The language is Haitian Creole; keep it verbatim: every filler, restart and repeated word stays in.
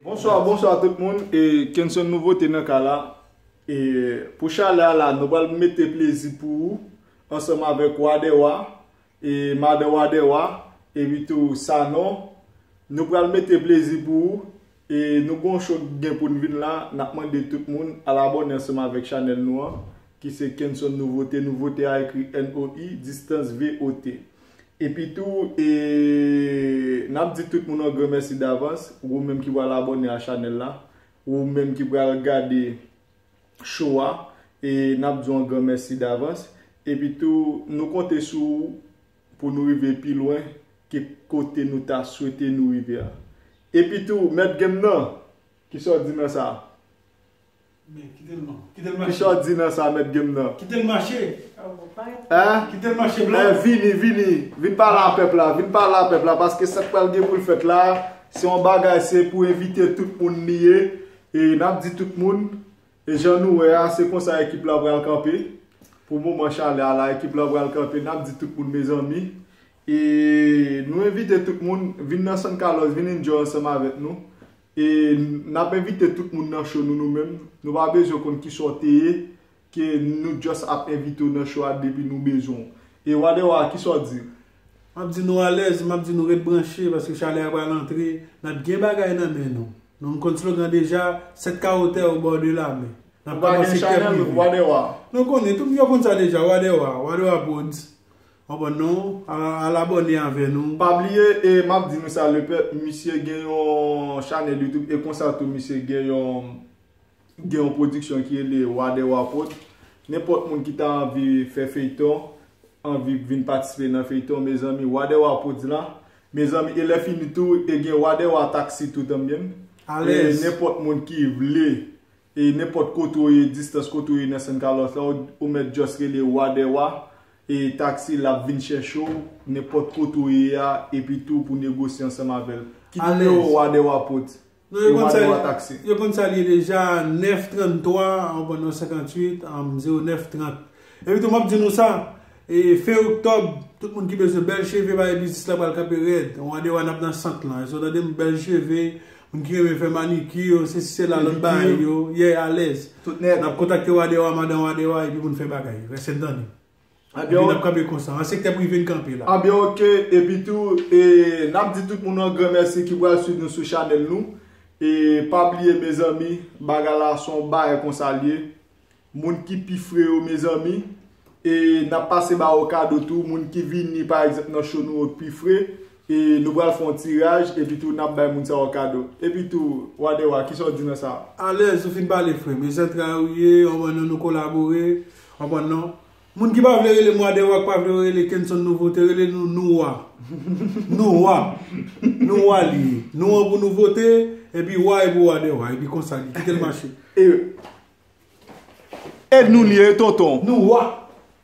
Bonswa, bonswa tout moun. E Kenson Nouvote nan kay la. E pou chalè a la, nou pral mete plezi pou ou ansanm avèk Wa dè Wa, e madan Wa dè Wa, epi tou Sanon. Nou pral mete plezi pou ou. E nou gon show k gen pou n vin la. N ap mande tout moun al abòne ansanm avèk chanèl nou an, ki se Kenson Nouvote. Nouvote a ekri N O I, distans V O T. Epi tou, e, n ap di tout moun yon gran mèsi davans. Ou menm ki pral abòne a chanèl la, ou menm ki pral gade show a, e n ap di w yon gran mèsi davans. Epi tou, nou konte sou ou pou nou rive pi lwen ke kote nou ta swete nou rive a. Epi tou, mèt game nan, kisa w di nan sa? Men, kite l non. Kite l mache. Kisa w di nan sa, mèt game nan? Kite l mache. Hein? Kite l mache, blan. Eh, vini, vini. Vin pale a pèp la. Vin pale a pèp la. Paske sa k pral gen pou l fèt la, se yon bagay, se pou envite tout moun li ye. E n ap di tout moun, e jan nou wè a, se konsa ekip la pral kanpe. Pou moman chalè a la, ekip la pral kanpe. N ap di tout moun, mezanmi. E nou envite tout moun, vin nan San Carlos, vin enjoy ansanm avèk nou. E n ap envite tout moun nan show nou, nou menm. Nou pa bezwen konn kisa w te ye, ke nou just ap envite w nan show a depi nou bezwen w. E Wa dè Wa, kisa w di? M ap di nou alèz, m ap di nou ret branche, paske chalè a pral antre, n ap gen bagay nan men nou. Nou konn slogan deja, sèt ka wotè au bord de la mer. N ap kòmanse kè prive. Ou pa gen chanèl, Wa dè Wa? Nou konnen, tout moun yo konn sa deja, Wa dè Wa, Wa dè Wa Prodz. Konprann non? Al, al abòne avè nou. Pa bliye, e m ap di nou sa, lepèp, misye gen yon chanèl YouTube, e konsa tou, misye gen yon, gen yon pwodiksyon ki rele Wa dè Wa Prodz. Nenpòt moun ki ta anvi fè feyton, anvi vin patisipe nan feyton, mezanmi, Wa dè Wa Prodz la. Mezanmi, e lè fini tou, e gen Wa dè Wa Taxi tou tanmenm. Alèz. E nenpòt moun ki vle, e nenpòt kote w ye, distans kote w ye nan San Carlos la, ou, ou mèt just rele Wa dè Wa, e taxi l ap vin chèche w, nenpòt kote w ye a, epi tou pou negosye ansanm avè l. Ki nimewo Wa dè Wa Prodz? Non, yo konn sa, yo konn sa li ye deja, nèf trannntwa, ou konn non, senkantuit, um, zewo nèf trant. Epi tou, m ap di nou sa, e, fen oktòb, tout moun ki bezwen bèl cheve, bagay biznis la pral kanpe rèd. Wa dè Wa n ap nan sant lan. Èske w tande m? Bèl cheve, moun ki renmen fè manikir, sesi sela, lòt bagay yo, yeah, alèz. Tout nèt. N ap kontakte Wa dè Wa, madan Wa dè Wa, epi pou n fè bagay. Rete n tande. Epi n ap kanpe konsa. An sektè prive n kanpe la. Anbyen, oke. Epi tou, e, n ap di tout moun yon gran mèsi ki pral swiv nou sou chanèl nou. E pa bliye, mezanmi, bagay la se yon bagay konsa l ye. Moun ki pi fre yo, mezanmi, e n ap pase ba yo kado tou. Moun ki vini, pa egzanp, nan show nou yo k pi fre, e nou pral fè yon tiraj, epi tou n ap bay moun sa yo kado. Epi tou, Wa dè Wa, kisa w di nan sa? Alèz, ou fin pale, frè m. E zantray ou ye, ou konprann non, nou kolabore, ou konprann non. Moun ki pa vle rele m Wa dè Wa, ki pa vle rele Kenson Nouvote, rele nou Nou Wa. Nou Wa. Nou Wa li ye. Nou an pou Nouvote, epi Wa e pou Wa dè Wa, epi konsa li. Kite l mache. E E nou li ye, tonton. Nou Wa.